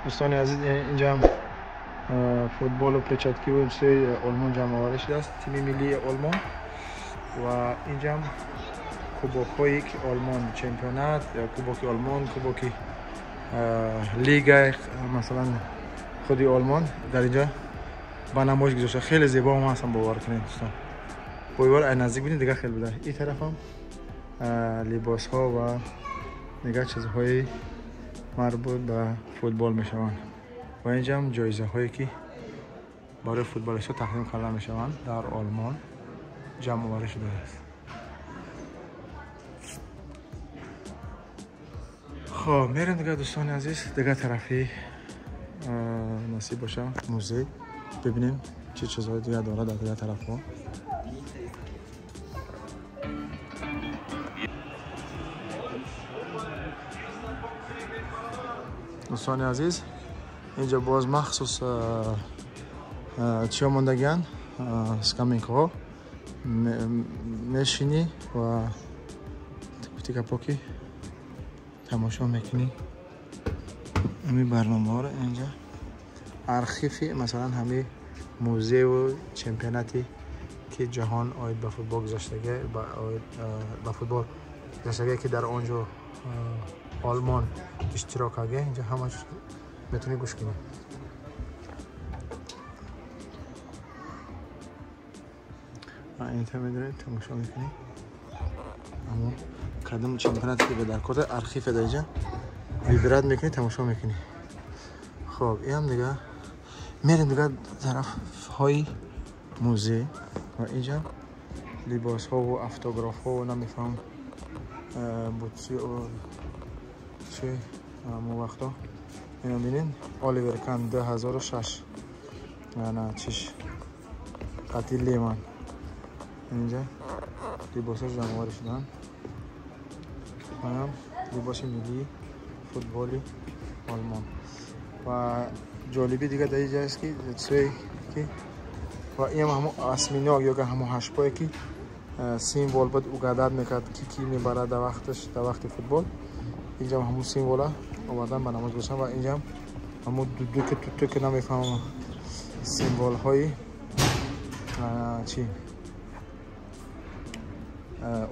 Дӯстони азиз, инҷа ҳам футболу перчаткиву чизои Олмон ҷамъоварӣ шудааст, тими миллии Олмон. Ва инҷа ҳам кубокҳое ки Олмон чемпионат, кубоки Олмон, кубоки лига, масалан худи Олмон дар инҷа ба намоиш гузошта. Хеле зебо ҳам ҳастам, бовар кунед дӯстон. Бовар ай наздик бинед, дига хеле буда. Ин тарафам либосҳо ва дигар чизҳои марбут ба футбол мешаванд. Ва инҷа ҳам ҷоизаҳое ки барои футболистҳо тақдим карда мешаванд дар Олмон ҷамъоварӣ шудааст. Хоб, мерем дигар дӯстони азиз, дигар тарафи насиб боша музей, бибинем чӣ чизҳои дигар дорад дар дигар тарафҳо. Дӯстони азиз, инҷо боз махсус чиё мондагианд, скамейкаҳо, мешинӣ ва тикапоки тамошо мекунӣ ҳамин барномаҳоро. Инҷа архиви масалан ҳамин музею чемпионати ки ҷаҳон оид ба футбол гузаштага, ба футбол гузаштага, ки дар он ҷо Олмон иштирок карда, инҷа ҳамаш метавонӣ гӯш кунӣ. Инта медонед, тамошо мекунӣ аммо кадом чемпионате ки дар кор архив дар инҷа вибрат мекунӣ, тамошо мекунӣ. Хоб, инам дига мерем дига тарафҳои музей ва инҷа либосҳову автографҳову намефаҳмам бутси чи ҳамон вақто. Ино бинед, Оливер Кан 2006, ана чиш қати Леман. Инҷа либосҳо ҷамъоварӣ шуданд. Манам либоси миллии футболи Олмон. Ва ҷолиби дигар дар инҷа аст ки чизое ки ва инам ҳамон осьминог ё ҳамон ҳашпое ки символ буд, угадат мекард ки ки мебарад дар вақташ, дар вақти футбол. Инҷа ҳамон символа овардан ба намоз гузоштан. Ва инҷа ҳамон дудуки тутуки намефаҳмам символҳои чи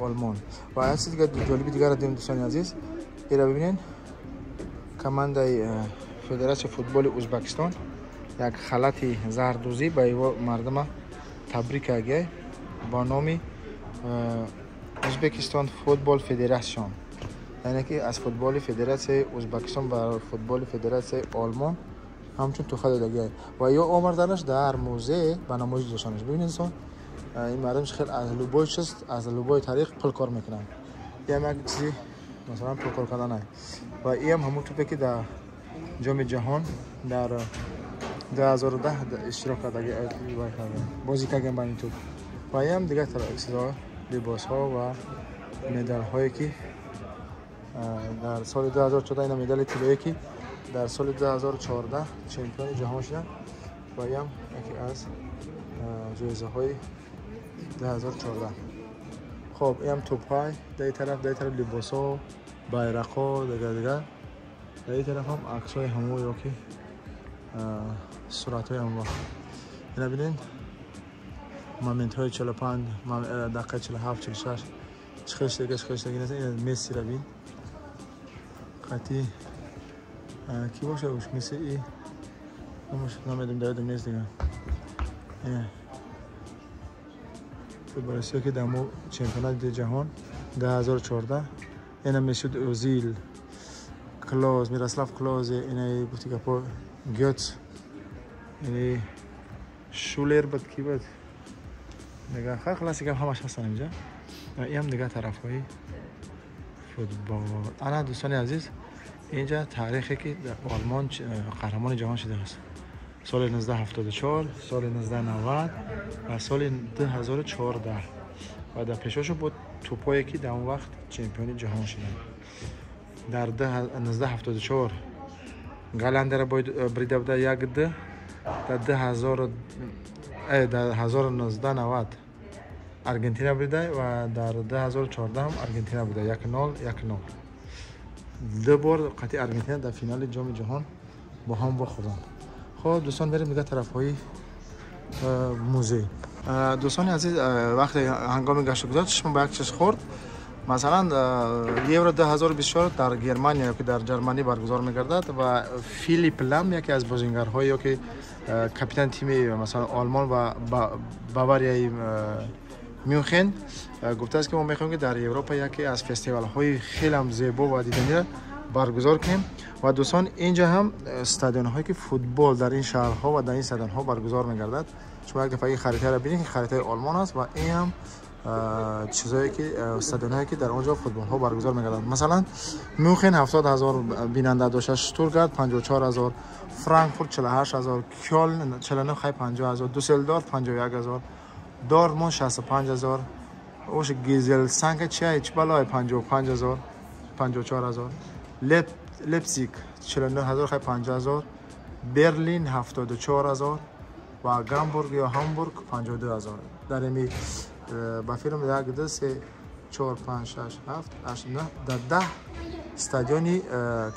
Олмон. Ва як чизи дигар ҷолиби дигарро дидем дӯстони азиз, инро бибинед, командаи федератсияи футболи Ӯзбекистон як халати зардӯзӣ ба мардума табрик карда бо номи Ӯзбекистон футбол федератсион, яъне ки аз футболи федератсияи Ӯзбекистон ба футболи федератсияи Олмон ҳамчун туҳфа додагиа. Ва ё омарданаш дар музей ба намоиш гузоштанаш. Бибинед инсон, ин мардум хеле аз любой чиз, аз любой тариқ пул кор мекунанд. Иам як чизи масалан пул кор кардан. Ва иам ҳамон тӯпе ки дар ҷоми ҷаҳон дар 2010 иштирок кардаги, бозӣ кардем ба ин тӯп. Ва иам дигар чизҳо, либосҳо ва медалҳое ки дар соли 2014, ина медали тиллое ки дар соли 2014 чемпиони ҷаҳон шуданд. Ва иам яке аз ҷоизаҳои 2014. Хоб, иам тӯпҳай дар ин тараф, дар ин тараф либосҳо, байрақҳо, дигар дигар. Дар ин тараф ҳам аксҳои ҳамо ё ки суратҳои ҳамо. Ина бинед, моментҳои 45, дақиқаи 47, 46 чӣ хел шудага, чӣ хел шудага. Ина Мессиро бин, қати ки боша уш Месси и намедонам, дар ёдам нест дигар. Футболистҳое ки дар чемпионати ҷаҳон 2014, ина Месут Озил, Клоз, Мирослав Клозе, ина гуфти гапо Гёц, ини Шулер буд, ки буд дигар. Хай, халас, гап ҳамаш ҳастанд инҷа. Иам дигар тарафҳои футбол. Ана дӯстони азиз, инҷа таърихе ки Олмон қаҳрамони ҷаҳон шудааст соли 1974, соли 1990 ва соли 2014. Ва дар пешошо буд тӯпое ки дар он вақт чемпиони ҷаҳон шуданд. Дар 1974 Голландияро брида буда 1-2, дар 1990 Аргентина брида ва дар 2014 Аргентина буда 1-0, 1-0. Ду бор қатъи Аргентина дар финали ҷоми ҷаҳон бо ҳам вохӯрданд. Хуб дӯстон, мерем дигар тарафҳои музей. Дӯстони азиз, вақте ҳангоми гашту гузор чашм ба як чиз хӯрд. Масалан, Евро 2024 дар Германия ё ки дар Ҷарманӣ баргузор мегардад ва Филип Лам, яке аз бозингарҳои ё ки капитани тими, масалан, Олмон ва Баварияи Мюнхен, гуфтааст, ки мо мехоҳем, ки дар Европа яке аз фестивалҳои хелам зебо ва диданиро баргузор кунем. Ва дӯстон, инҷа ҳам стадионҳое, ки футбол дар ин шаҳрҳо ва дар ин стадионҳо баргузор мегардад. Шумо як дафъа ин харитаро бинед, ки харитаи Олмон аст, ва ин ҳам чизое ки стадионҳое, ки дар он ҷо футболҳо баргузор мегарданд. Масалан, Мюнхен 70 000 бинанда дошта, Штутгарт 54 000, Франкфурт 48 000, Кёлн 49, хай, 50 000, Дюссельдорф 51 000, Дортмунд 65 000, ош Гизелсанка чия, чӣ балое, 55 000, 54 000, Лейпциг 49 000, хай, 50 000, Берлин 74 000 ва Гамбург ё Ҳамбург 52 000. Дар ими ба филм як, ду, се, чор, панҷ, шаш, ҳафт, ҳашт, нӯҳ, дар 10 стадиони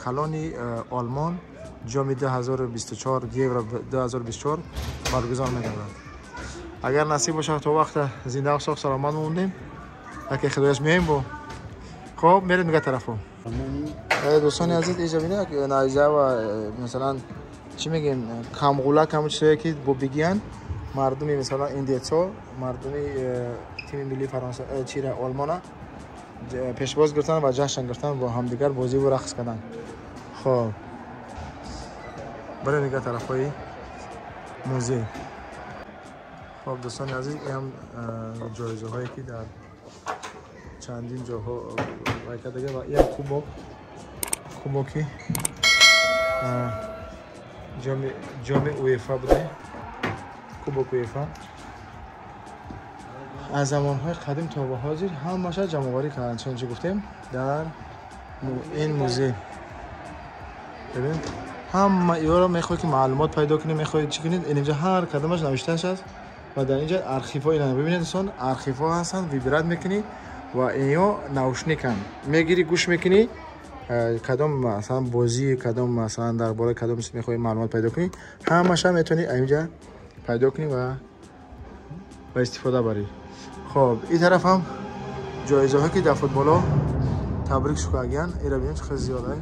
калони Олмон ҷоми 2024, Евро 2024 баргузор мегардад. Агар насиб бошад, то вақта зинда, соғ, саломат мондем, яке худояш, меоем бо. Хоб, мерем дигар тарафо. Дӯстони азиз, инҷа бинед, найза ва масалан, чӣ мегӯем, камғулак, ҳамон чизое, ки бо бигиян мардуми, масалан, индиецо, мардуми тими миллии Фаронса, чира, Олмона пешвоз гирифтан ва ҷашн гирифтан, бо ҳамдигар бозиву рақс кардан. Хоб, барем дигар тарафҳои музей. Хоб, дӯстони азиз, ин ҳам ҷоизаҳое, ки дар чандин ҷоҳо вай кардага, ва ин кубок, кубоки ҷоми УЕФА буде, кубок УЕФА. Аз замонҳои қадим то ба ҳозир ҳамаша ҷамъоварӣ карданд, чунончи гуфтем, дар ин музей. Бибин, ҳама иёро мехоҳед, ки маълумот пайдо кунед, мехоҳед чӣ кунед, инҷа ҳар кадомаш навиштааш аст ва дар инҷа архивҳо, ина бибинед, дӯстон, архивҳо ҳастанд. Выбирать мекунӣ ва ино наушниканд, мегирӣ, гӯш мекунӣ, кадом, масалан, бозӣ, кадом, масалан, дар бораи кадом чиз мехоҳӣ маълумот пайдо кунӣ, ҳамаша метавонӣ инҷа пайдо кунӣ ва истифода барӣ. Хоб, ин тараф ҳам ҷоизаҳое, ки дар футболо табрик шукагиян. Ира бинед, хеле зиёда,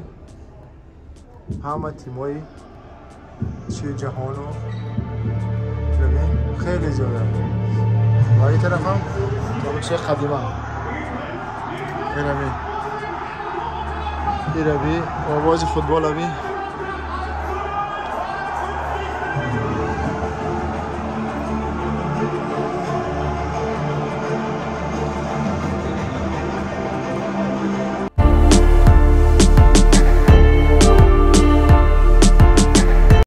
ҳама тимҳои чи ҷаҳону бибин, хеле зиёда. Ва ин тараф ҳам чизи қадима. Ираби, ираби, овози футболаби.